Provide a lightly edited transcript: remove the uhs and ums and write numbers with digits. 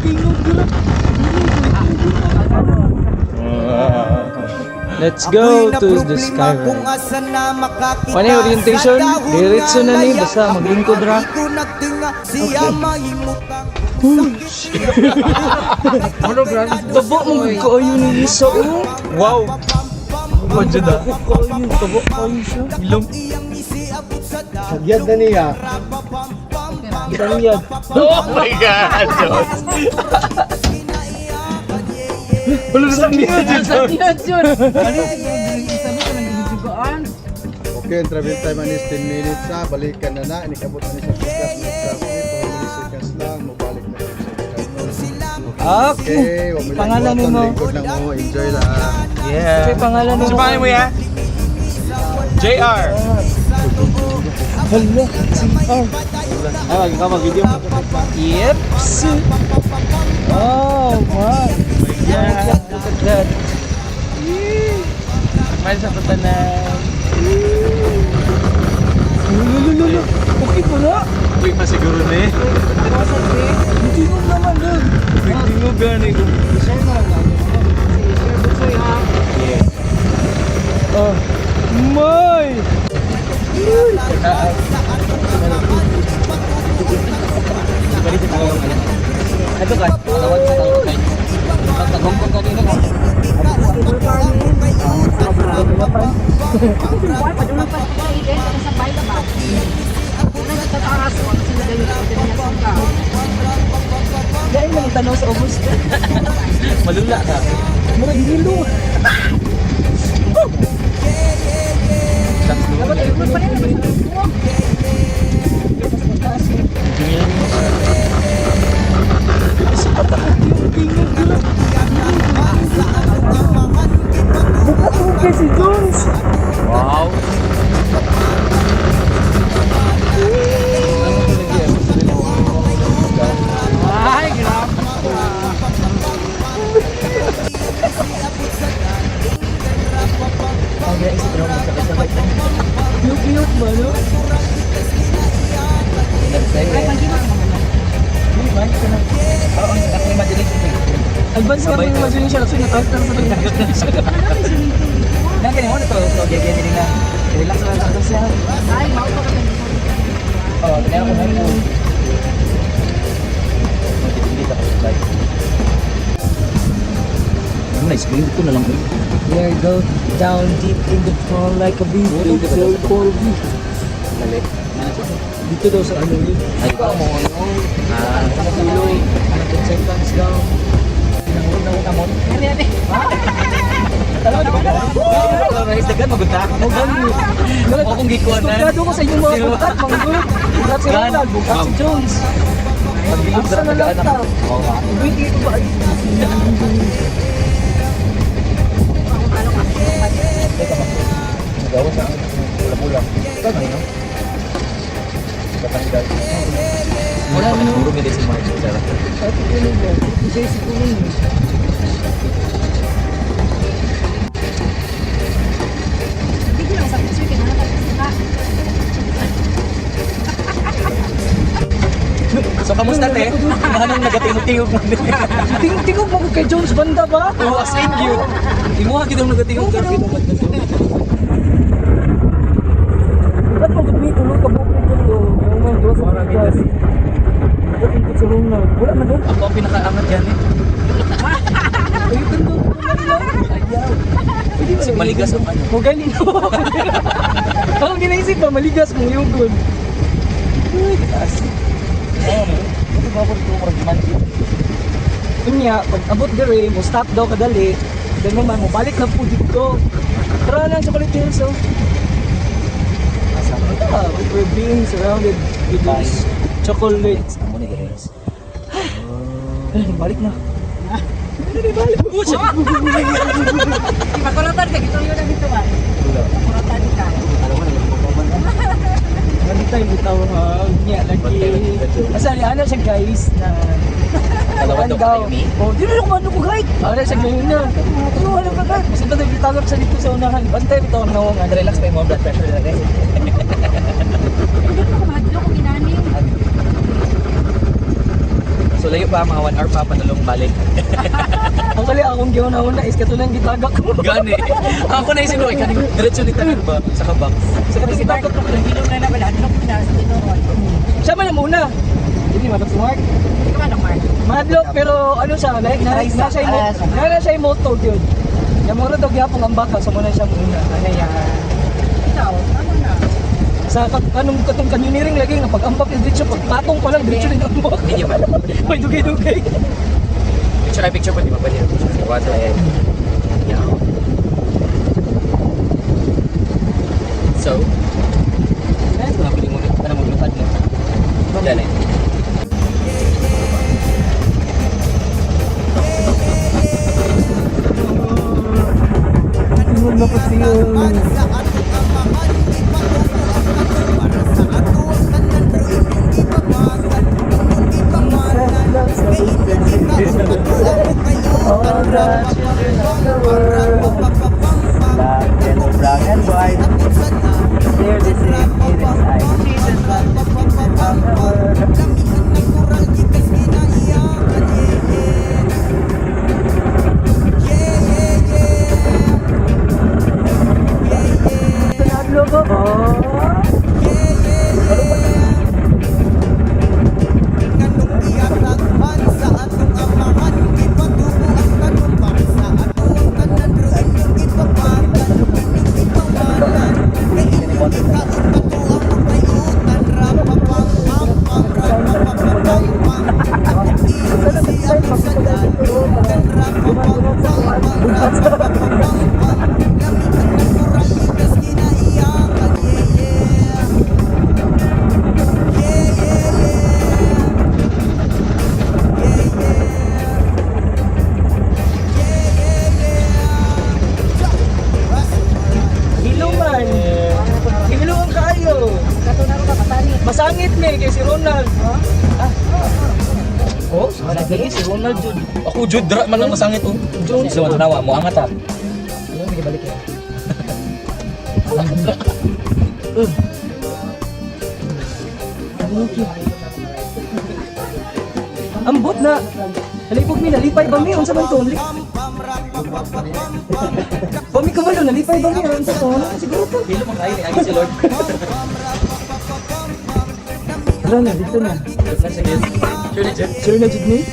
tingog dira. Let's go to the sky ride. Wala yung orientation, diretso na ni, basta maglingkod ra. Okay. Tabo mo gud kaayo ni Isa oh. Wow! Madyo da. Tabo kaayo, tabo kaayo siya. Ilong. Sagyad na niya. Tanyag. Oh my God! Diyos! Wala na sa niya, Diyos. Yun. Ano? Sabi ko nang gijugaan. Okay, ang travel time is 10 minutes ha. Balikan na na. Inikabot na ni sa pikas. May traffic. 20 seconds lang. Mabalik na sa Okay. Okay, wag mo lang Pangalan buhaton. nimo? Lingkod lang mo. Enjoy lang. Yeah. Okay, pangalan nimo. Sa pangalan mo ya? JR. Hala, CR. Ay, wag ka mag-video. Yep. Oh my. Yeah. Look at that. Mahal sa patanan. Lulululu. Okay pa na. Uy, pa siguro na eh. Tingog naman dun. Nagtingog gani ko. Yeah. Oh. My. Balik sa tawag ano. Ito ka, tawag sa tawag ka. Pagkagongkong ka dito ka. Why padulong pa sa ide sa sabay ka ba? Una sa taas mo sila dayon sa ka. Dahil lang tanaw sa ubos. Malula ka. Murag hilo. Dapat ikot pa rin naman sa tuwa. Sa patakot yung tingog dun. Bukat mo kay si Jones. Wow. Ay, grabe. Ang gaya isip mo sa kasabay. Cute-cute ba, no? Ay, pag-iba ka naman. Hindi man ka na. Oo, ang ako imagination eh. Advance ka ng imagination. Actually, natawag na sa Na kani mo na to, so gaya gaya na. Relax lang sa siya. Ay, mao pa ka ganito. Oh, tinawag ko na po. Magtitindi ako sa bike. Ang nice screen dito na lang. We are go down deep in the pond like a bee. So cold. Dali. Dito daw sa ano yun. Ay, pa mo. Ah, Tuloy. 100 seconds down. Nangulog na ako kamot. Ano yan eh? Talaw di ba? Talaw na isdagan magunta. Mo gani. Akong gikuan na. Suplado ko sa inyong mga bukat, manggod. Bukat si Ronald, bukat si Jones. Pagbilog Asa na lang ta? Oo nga. Wait, dito ba? Teka ba? Nagawa sa pula-pula. Ikaw na no? Katanggal. Wala no. Puro may si Mark. Sarap. Ate kunin mo. Isa si kunin mo. Hindi ko lang sa picture kay nanatag sa So kamusta te? Anong nagatingog-tingog mo din? Tingog mo kay Jones banda ba? Oo, as in yun. Imuha kita ang nagatingog ka. Ba't mo gud tulo ka buok ko yung mga duha sa bigas. Ba't ikot sa Ronald? Wala man doon. Ako ang pinakaangat yan eh. Ay, ganda. Ayaw. Kasi maligas ang ano. Mo gani no. Ang ginaisip ba maligas mong yugod. Uy, taas. Oh, ito ba ko murag Jumanji? Unya, pag abot dere, mo stop daw kadali. Then mo man mo balik na po dito. Tara lang Chocolate Hills oh. Asa? Ah, we're being surrounded with these chocolates. Amo ni guys. Ay, balik na. Dali, balik. Oh, shit. Di ba kulatan ka gituyo na dito ba? Kulatan ka. Alam mo na Ganito yung bitaw ha. Unya, lagi. Asa ni ana siya guys na Dalawa daw kayo mi. Oh, di na ako ano ko guide. Ana siya ganyan na. Ano wala ka guide. Basta tayo bitawag sa dito sa unahan. Bantay bitaw na nga. Relax pa yung mga blood pressure na guys. Hindi ko mahadlok kung inani. So So layo pa, mga 1 hour pa, padulong balik. Actually, akong giuna-una is katulang gitagak ko. Gani. Ako na isip ko, kaning diretso ni tanan ba sa kabak. Sa katong gitagak ko. Nagbilog na na wala. Hadlok na sa tinuod. Siya man ang muna. Hindi matok si Mark. Ikaw man ang Mark. Madlok pero ano siya, na na na siya mo, na na siya moto gyud. Ya mo daw gyapon ang baka so muna siya muna. Ano yan? Ikaw, tama na. Sa anong katong canyoneering lagi nga pag-ambak yung diretso, pagpatong pa lang diretso din ang ambak. Hindi man. May dugay-dugay. Picture ay picture pa, di ba pa niya? Water. Yeah. So, ay, mga piling mo, ano mo, lupad mo. Dali. Tingog na po siya. All the children of the world, black, yellow, brown, and white, they're the same in its eyes. Jesus loves the children of the world. Panadlo ko. Oh. Hilo man. Hilo ang kaayo. Katunan ko ba, masangit. Masangit me kay si Ronald. Ah. Oh, lagi si Ronald jud. Ako, Jude, dra man lang masangit, oh. Jones. So, tanawa, mo angat, ah. Ano may balik yan? Ambot na. Nalipog mi, nalipay ba mi? Unsa man to? Ba mi kabalo, nalipay ba mi? Unsa to? Ano siguro to? Hilo man kayo, ni Agi si Lord. Tara na, dito na. Sure na, Jude. Sure na jud ni?